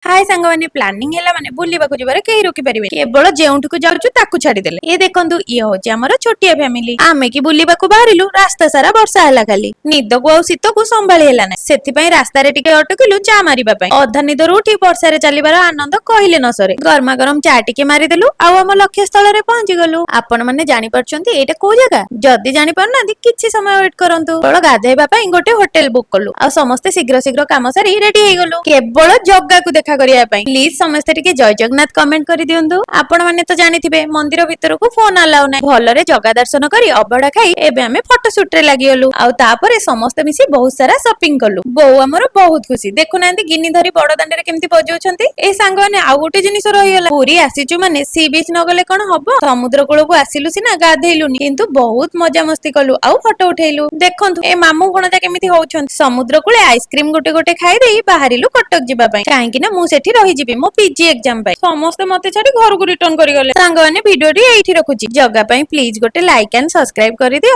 ହାଏ ସାଙ୍ଗମାନେ, ପ୍ଲାନିଂ ହେଲା ମାନେ ବୁଲିବାକୁ ଯିବାରେ କେହି ରୋକିପାରିବେନି। କେବଳ ଯେଉଁଠିକୁ ଯାଉଛୁ ତାକୁ ଛାଡିଦେଲେ। ଏ ଦେଖନ୍ତୁ, ଇଏ ହଉଛି ଆମର ଛୋଟିଆ ଫ୍ୟାମିଲି। ଆମେ କି ବୁଲିବାକୁ ବାହାରିଲୁ, ରାସ୍ତା ସାରା ବର୍ଷା ହେଲା। ଖାଲି ନିଦକୁ ଆଉ ଶୀତକୁ ସମ୍ଭାଳି ହେଲା ନାହିଁ। ସେଥିପାଇଁ ରାସ୍ତାରେ ଟିକେ ଅଟକିଲୁ ଚା ମାରିବା ପାଇଁ। ଅଧା ନିଦରୁ ଉଠି ବର୍ଷାରେ ଚାଲିବାର ଆନନ୍ଦ କହିଲେ ନ ସରେ। ଗରମା ଗରମ ଚା ଟିକେ ମାରିଦେଲୁ ଆଉ ଆମ ଲକ୍ଷ୍ୟ ସ୍ଥଳରେ ପହଞ୍ଚି ଗଲୁ। ଆପଣ ମାନେ ଜାଣିପାରୁଛନ୍ତି ଏଇଟା କୋଉ ଜାଗା? ଯଦି ଜାଣିପାରୁନାହାନ୍ତି, କିଛି ସମୟ ୱେଟ୍ କରନ୍ତୁ। କେବଳ ଗାଧେଇବା ପାଇଁ ଗୋଟେ ହୋଟେଲ ବୁକ୍ କଲୁ ଆଉ ସମସ୍ତେ ଶୀଘ୍ର ଶୀଘ୍ର କାମ ସାରି ରେଡି ହେଇଗଲୁ କେବଳ ଜଗାକୁ ଦେଖା କରିବା ପାଇଁ। ପ୍ଲିଜ ସମସ୍ତେ ଟିକେ ଜୟ ଜଗନ୍ନାଥ କମେଣ୍ଟ କରିଦିଅନ୍ତୁ। ଆପଣ ମାନେ ତ ଜାଣିଥିବେ, ମନ୍ଦିର ଭିତରକୁ ଫୋନ ଆଲାଉ ନାହିଁ। ଭଲରେ ଜଗା ଦର୍ଶନ କରି, ଅବଢା ଖାଇ ଏବେ ଆମେ ଫଟୋ ସୁଟ ରେ ଲାଗିଗଲୁ। ଆଉ ତାପରେ ସମସ୍ତେ ମିଶି ବହୁତ ସାରା ସପିଂ କଲୁ। ବୋଉ ଆମର ବହୁତ ଖୁସି। ଦେଖୁନାହାନ୍ତି, ଗିନି ଧରି ବଡ ଦାଣ୍ଡରେ କେମିତି ବଜଉଛନ୍ତି। ଏଇ ସାଙ୍ଗମାନେ, ଆଉ ଗୋଟେ ଜିନିଷ ରହିଗଲା। ପୁରୀ ଆସିଛୁ ମାନେ ସି ବିଚ୍ ନ ଗଲେ କଣ ହବ? ସମୁଦ୍ର କୂଳକୁ ଆସିଲୁ ସିନା, ଗାଧେଇଲୁନି, କିନ୍ତୁ ବହୁତ ମଜାମସ୍ତି କଲୁ ଆଉ ଫଟୋ ଉଠେଇଲୁ। ଦେଖନ୍ତୁ, ଏ ମାମୁଁ ଭଣଜା କେମିତି ହଉଛନ୍ତି। ସମୁଦ୍ର କୂଳେ ଆଇସ୍କ୍ରିମ ଗୋଟେ ଗୋଟେ ଖାଇଦେଇ ବାହାରିଲୁ କଟକ ଯିବା ପାଇଁ, କାହିଁକି ନା ମୁଁ ସେଠି ରହିଯିବି ମୋ ପିଜି ଏକ୍ଜାମ ପାଇଁ। ସମସ୍ତେ ମତେ ଛାଡି ଘରକୁ ରିଟର୍ନ କରିଗଲେ। ସାଙ୍ଗମାନେ, ଭିଡିଓଟି ଏଇଠି ରଖୁଛି। ଜଗା ପାଇଁ ପ୍ଲିଜ ଗୋଟେ ଲାଇକ୍ ଆଣ୍ଡ ସବସ୍କ୍ରାଇବ କରିଦିଅ।